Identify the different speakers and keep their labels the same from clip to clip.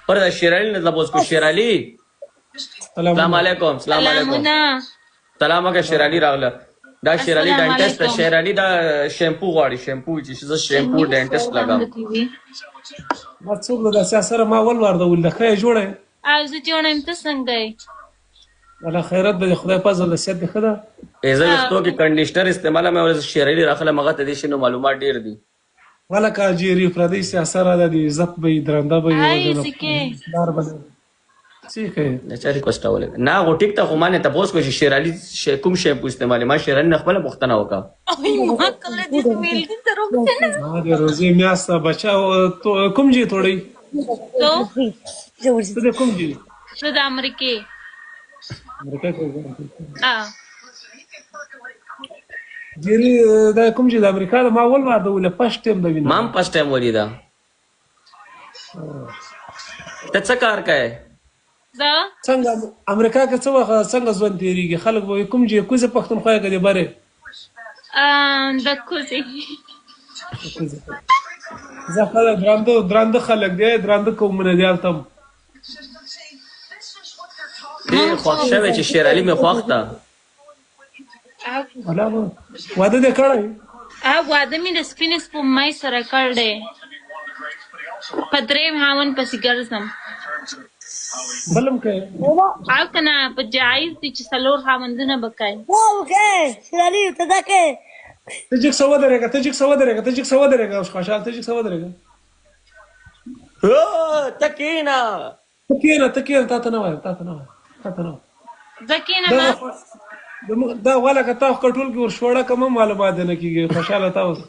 Speaker 1: پر دا شیرعلی نه تاسو کو شیرعلی. سلام علیکم. سلام علیکم.
Speaker 2: سلامونه.
Speaker 1: سلام وکړه، شیرعلی راغله. دا شیرعلی
Speaker 2: السلام
Speaker 1: ډانټست
Speaker 2: علیکم.
Speaker 1: شیرعلی دا شیمپو غواړي، شیمپو چې زه شیمپو ډانټست لګم.
Speaker 3: ما څوک د داسې سره ما ول ور د ول د ښه جوړه.
Speaker 2: او زه جوړه یم، ته څنګه یې؟
Speaker 3: ولا خیرت به خدای فضل د صحت ښه ده.
Speaker 1: زه ویښتو کې کنډیشنر استعمالوم او شیرعلی راغله، مغه ته دې شنو معلومات ډیر دي.
Speaker 3: ولکه جیری پردی سیاسه را ده، عزت به درنده به
Speaker 2: آی سکه.
Speaker 3: لار به څه کوي؟
Speaker 1: د چا ریکوست راولېږه؟ نه خو ټیک ته خو ما نه تپوس کو چې شیرعلی کوم شیمپو استعمالوي. ما شیرعلی نه خپله پوښتنه وکړه.
Speaker 2: اوی ما کله دې ویل دي دروغ نه.
Speaker 3: ما د روزې میاشت بچا کوم جی توړی؟
Speaker 2: تو
Speaker 3: ته د کوم جی؟
Speaker 2: زه د امریکې.
Speaker 3: امریکا کې؟
Speaker 2: ا
Speaker 3: جیری دا کوم جی د امریکا د ما ول وار د ول فرست ټایم د وینم.
Speaker 1: ما هم فرست ټایم ولیده. ته څه کار کوې؟
Speaker 2: زه
Speaker 3: څنګه امریکا کې څه وخت څنګه ژوند تیریږي؟ خلک به کوم جی کوزه پښتونخوا کې دی بره؟
Speaker 2: د کوزې.
Speaker 3: زه خلک درانده درانده خلک دی، درانده قومونه دی هلته هم.
Speaker 1: ډېر خوښ شوی چې شیرعلی مې خوښ ده.
Speaker 3: ولا واده دې کړی؟
Speaker 2: او واده مې د سپینې سپوږمۍ سره کړی دی، په دریم هاون پسې ګرځم.
Speaker 3: بلم کوي؟
Speaker 2: او که نه په جایز دي چې څلور خاوندونه به کوي.
Speaker 4: شیرعلی ته دا کوې؟
Speaker 3: ته جګ څه ودرېږه، ته جګ څه ودرېږه، ته جګ څه ودرېږه خوشحال، ته جګ څه ودرېږه.
Speaker 1: ته کښېنه.
Speaker 3: ته کښېنه، ته کښېنه، تا ته نه وایم، تا ته نه وایم، تا ته نه وایم.
Speaker 2: زه کښېنم.
Speaker 3: دا والا که تا خو کټول کې ورشوړه که مه معلومات دې نه کېږي خوشحاله تا اوس.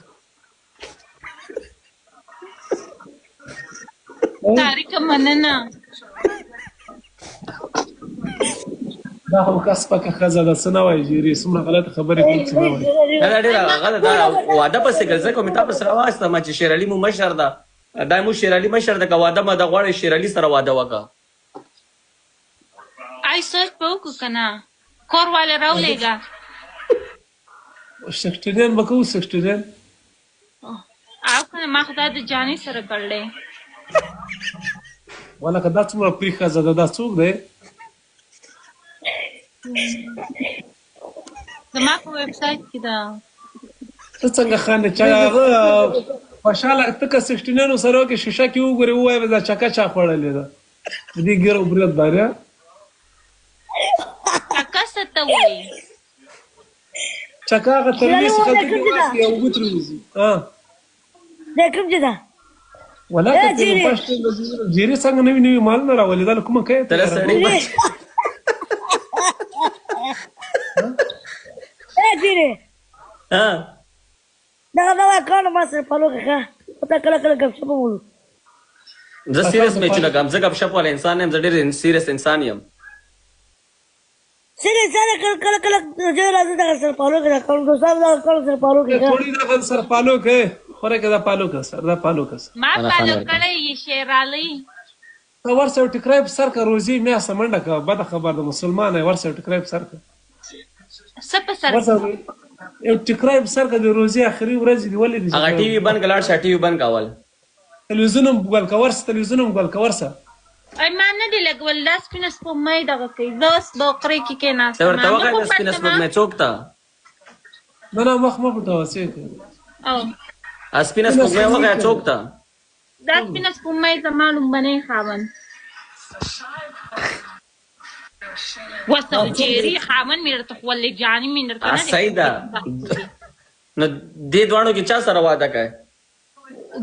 Speaker 2: طارق مننه.
Speaker 3: دا خو کس پکه ښځه ده، څه نه وایي جیري، څومره غلطه خبرې کوي، څه نه وایي.
Speaker 1: نه دا ډېره هغه ده، دا واده پسې ګرځه کوم تا پسې راواستم چې شیرعلی مو مشر ده. دا مو شیرعلی مشر ده، که واده ما د غواړې شیرعلی سره واده وکړه.
Speaker 2: آی سوچ به وکړو که نه کور والا راولېږه.
Speaker 3: 69 به کوو، 69.
Speaker 2: او که نه ما خو دا د جانې سره کړی.
Speaker 3: ولکه دا څومره پري ښځه ده، دا څوک دی؟
Speaker 2: زما په ویب سایټ کې ده.
Speaker 3: ته څنګه خاندې؟ چا هغه خوشحاله ته که 69 سره وکړې شیشه کې وګورې ووایې به دا چکه چا خوړلې ده په دې ږیره او برېت باندې.
Speaker 2: چکه څه ته وایي؟
Speaker 3: چکه هغه ترویس خلک کې واخلي او اوبه ترې وځي.
Speaker 4: دا کوم ځای ده؟
Speaker 3: ولا که ته پښتو جیری څنګه نوي نوي مالونه راولي، دا له کومه کوې
Speaker 1: ته له سړي بچ.
Speaker 4: جیری دغه نوی اکاونټ ما سره فالو کړه، ته کله کله ګپ شپ وولو.
Speaker 1: زه سیریس میچونه کوم، زه ګپ شپ والا انسان نه یم، زه ډېر سیریس انسان یم.
Speaker 4: سیریس انسان کله کله کله زه راځم دغه سره فالو کړه اکاونټ، دوستان دغه اکاونټ سره فالو کړه.
Speaker 3: تھوڑی دغه سره فالو کړه، خوره که دا فالو کړه سر، دا فالو کړه.
Speaker 2: ما فالو کړی یې شیرعلی.
Speaker 3: ته ورسه یو ټیکری په سر که، روزي میاشت منډه که، بده خبر ده مسلمان یې، ورسه یو ټیکری په سر که.
Speaker 2: څه په سر؟
Speaker 3: ورسه یو ټیکری په سر که، د روزي اخري ورځې دي، ولې دي؟
Speaker 1: هغه ټي وي بند که، لاړ شه ټي وي بند که اول.
Speaker 3: تلویزیون هم ګل که ورسه، تلویزیون هم ګل که ورسه.
Speaker 2: ای ما نه دی لګول، دا سپینه سپوږمۍ دغه کوي. زه اوس بوقرې کې کېناستم.
Speaker 1: ته ورته وښایه دا سپینه سپوږمۍ څوک ته؟
Speaker 3: نه نه مخ مه پټوه، څه یې کوې؟
Speaker 1: سپینه سپوږمۍ وښایه څوک ته؟
Speaker 2: دا سپینه سپوږمۍ زما لومړنی خاوند وسه جیری خاوند مې درته ښوولی، جاني مې درته نه دی.
Speaker 1: صحیح ده. نو دې دواړو کې چا سره واده کوې؟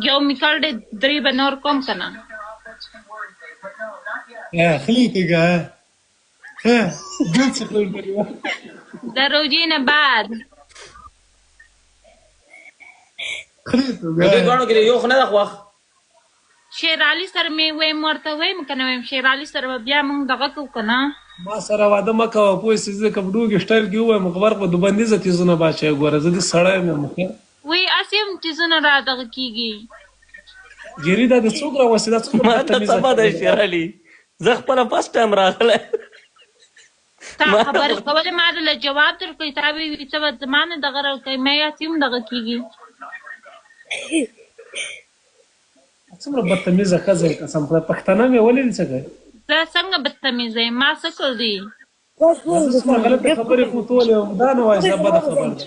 Speaker 2: یو مې کړی دی، درې به نور کوم که نه.
Speaker 3: خلیتګه
Speaker 2: د روژې نه بعد.
Speaker 1: نو دې دواړو کې یو خو نه ده خوښ؟
Speaker 2: شیرعلي سره مې ویم، ورته ویم که نه ویم شیرعلي سره به بیا موږ دغه کوو که نه.
Speaker 3: ما سره واده مه کوه، پوه شې؟ زه کپډو کې سټایل کې ووایم غبرګ به دوبندیزه تیزونه باچوي. ګوره زه دې سړی یم ښه.
Speaker 2: وایي هسې هم تیزونه را دغه کېږي.
Speaker 3: جیری دا د څوک راوستې؟ دا څومره
Speaker 1: ما ته څه پته شیرعلي، زه خپله فرست ټایم راغلی.
Speaker 2: تا خبرې کولې ما درله جواب درکړی، تا به وي ته به زما نه دغه راکوې، ما هسې هم دغه کېږي.
Speaker 3: څومره بدتمیزه ښځه یې قسم خدای پښتنه مې ولې دي څه کوي؟
Speaker 2: زه څنګه بدتمیزه یم؟ ما څه کړي دي؟
Speaker 3: زه څومره غلطې خبرې کوم ته ولې دا نه وایې چې دا بده خبره ده.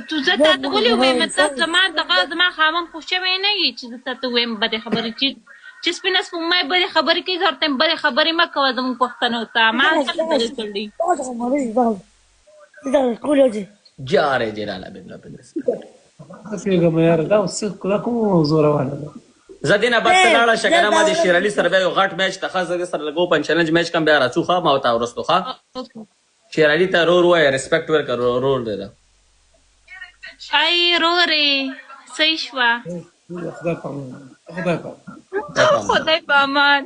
Speaker 2: تو زه تا ته ولې ووایم؟ ته زما دغه زما خاوند خو شوی نه یې چې زه تا ته ووایم بدې خبرې چې چې سپینه سپوږمۍ بدې خبرې کوي زه ورته وایم بدې خبرې مه کوه زموږ پښتنو ته ما څنګه بدې کړي؟
Speaker 1: جاره جلاله بن رب
Speaker 3: نه پوهېږم یاره دا اوس څه دا کومه موضوع روانه ده؟
Speaker 1: زه دې نه بعد ته لاړه شه کنه ما د شیرعلي سره بیا یو غټ میچ ته ښه زه دې سره لږ اوپن چیلنج میچ کوم بیا راځو ښه ما او تا وروستو ښه شیرعلي ته رور وایه ریسپیکټ ورکړه رور دی ده.
Speaker 2: ای رورې صحیح شوه.
Speaker 3: خدای پامان خدای پامان
Speaker 2: خدای پامان.